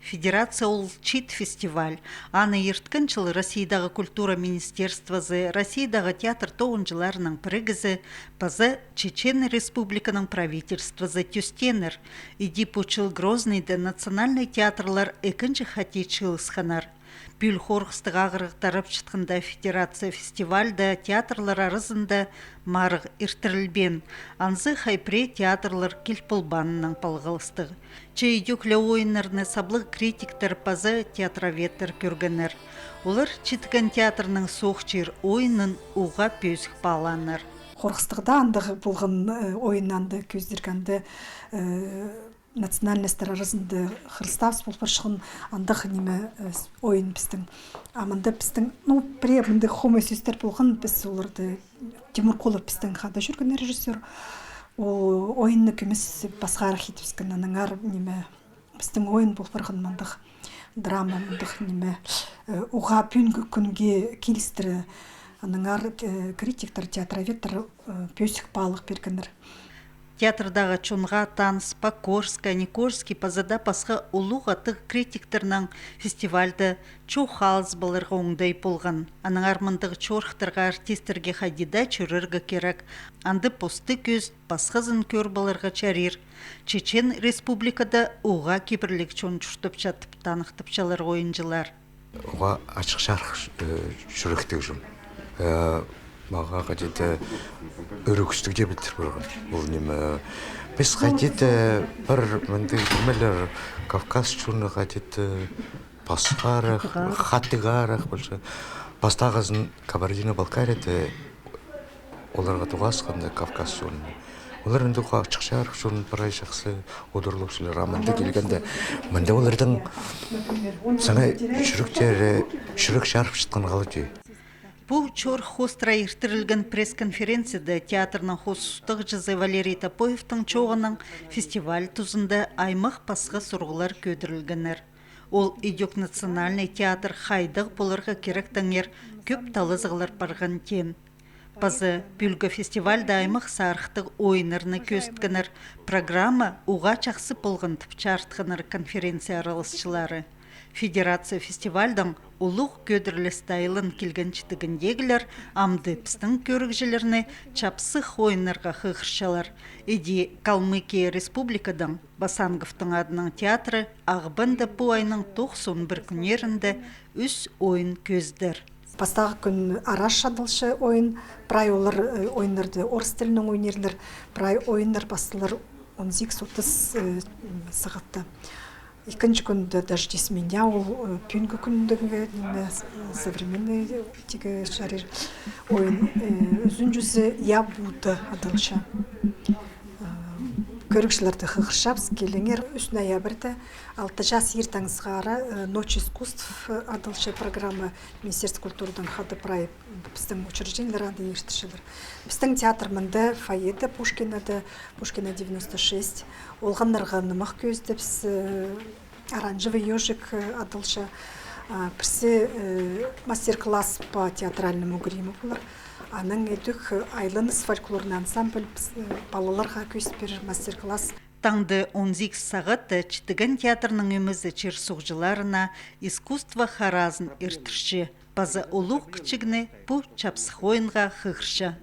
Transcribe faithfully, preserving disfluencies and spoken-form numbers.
Федерация ол чиит фестиваль. Аны ирткен чыл Россиядағы культура министерствозы, Россиядағы театр тоғынҷыларының пірігізі паза Чечен Республиканың правительствозы тӧстееннер. Іди пу чыл Грозныйда национальный театрлар ікінҷі хати чыылысханнар. Пӱӱл хорғыстығ ағырығ тарапчатханда федерация фестивальда театрлар аразында марығ иртірілбеен. Анзы хай пірее театрлар кил полбааннаң палғалыстығ. Че идӧк ле ойыннарны саблығ критиктер паза театроведтер кӧргеннер. Олар читіген театрның «Соох чир» ойынын уғаа пӧзік паалааннар. Хорғыстығда андағ полған, э, ойын анда кӧзідерге, анда, э, национальностьтар аразында хырыстаабыс пол парчатхан андағ ниме, э, с-, ойын пістің. А мында пістің, ну, пірее мында хомай сӧстер полған, піс оларды, Тимур Кулов пістің хада чӧрген режиссёр. Ол ойынны кӧмес пасхарах итібіскен, аннаңар ниме, пістің ойын пол парған мындағ драма, мындағ ниме, э, уғаа пӱӱнгі кӱнге килістіре. Аннаңар, э, критиктер, театроведтер, э, пӧзік паалағ пиргеннер. Театрдағы «Чонға таныс», «Покорская», «Никольский» паза даа пасха улуғ аттығ критиктернең фестивальда чоох алызып аларға оңдай полған. Аннаңар мындағ чорыхтарға артистерге хайди даа чӧрерге кирек. Анда посты кӧзіт, пасхазын кӧріп аларға чарир. Чечен Республикада уғаа кибірліг чон чуртапча тіп таныхтапчалар ойынҷылар. Уғаа ачых-чарых, э, чӱректіг чон. Э, мағаа хайди-да ӱрӱкӱстіг дее пілдір парған. Ол ниме, піс хайди-да пір мындағ нимелер, Кавказ чоны хайди-да пасхарах, хатығарах полча. Пастағызын Кабардино-Балкарияда оларға тоғасханда Кавказ чонына. Олар анда уғаа ачых-чарых чон, прай чахсы удурлапчалар. А мында килгенде, мында олардың саңай чӱректері, чӱрек чарып чатхан халҷы. Пу чорых хоостыра иртірілген пресс-конференцияда театрның хоос устағҷызы Валерий Топоевтің чооғынаң фестиваль тузында аймах пасха сурығлар кӧдірілгеннер. Ол идӧк национальный театр хайдағ поларға киректеңер кӧп талазығлар парған теен. Паза пӱӱлгі фестивальда аймах сарыхтығ ойыннарны кӧзіткеннер, программа уғаа чахсы полған тіп чарытханнар конференция араласчылары. Федерация фестивальдаң улуғ кӧдірілісті айлан килген читігіндегілер амды пістің кӧрігҷілерні чапсых ойыннарға хығырчалар. Іди Калмыкия Республикадаң Басанговтың адынаң театры Ағбанда пу айның тоғызон пір кӱннерінде ӱс ойын кӧзідер. Пастағы кӱн «Араш» адалча ойын, прай олар, э, ойыннарды орыс тілінең ойнирзар, прай ойыннар пасталар он сигіс отыс, э, сағатта. Ікінҷі кӱнде «Дождись меня», ол, э, пӱӱнгі кӱннің, э, ниме, с-, современный, э, тигі чарир ойын, э, ӱзінҷізі «Я буду» адалча. Э, кӧрігҷілерні хығырчабыс, киліңер, ӱс ноябрьде алты час иртең сығара, э, «Ночь искусств», э, адалча программа Министерство культурадаң хада прай пістің учреждениелер анда иртірчелер. Пістің театр мында фойеде, Пушкинада, Пушкина девяносто шесть. Олғаннарға нымах кӧзідібіс, э, «Оранжевый ёжик», э, адалча, а, пірсі, э, мастер-класс по театральному гриму полар. Анаң идӧк, э, «Айланыс» фольклорный ансамбль піс, э, палаларға кӧзіт пирер мастер-класс. Таңда он сигіс сағатта читіген театрның ӧмезі чир-суғҷыларына искусство харазын иртірче. Паза улуғ кічігні пу чапсых ойынға хығырча.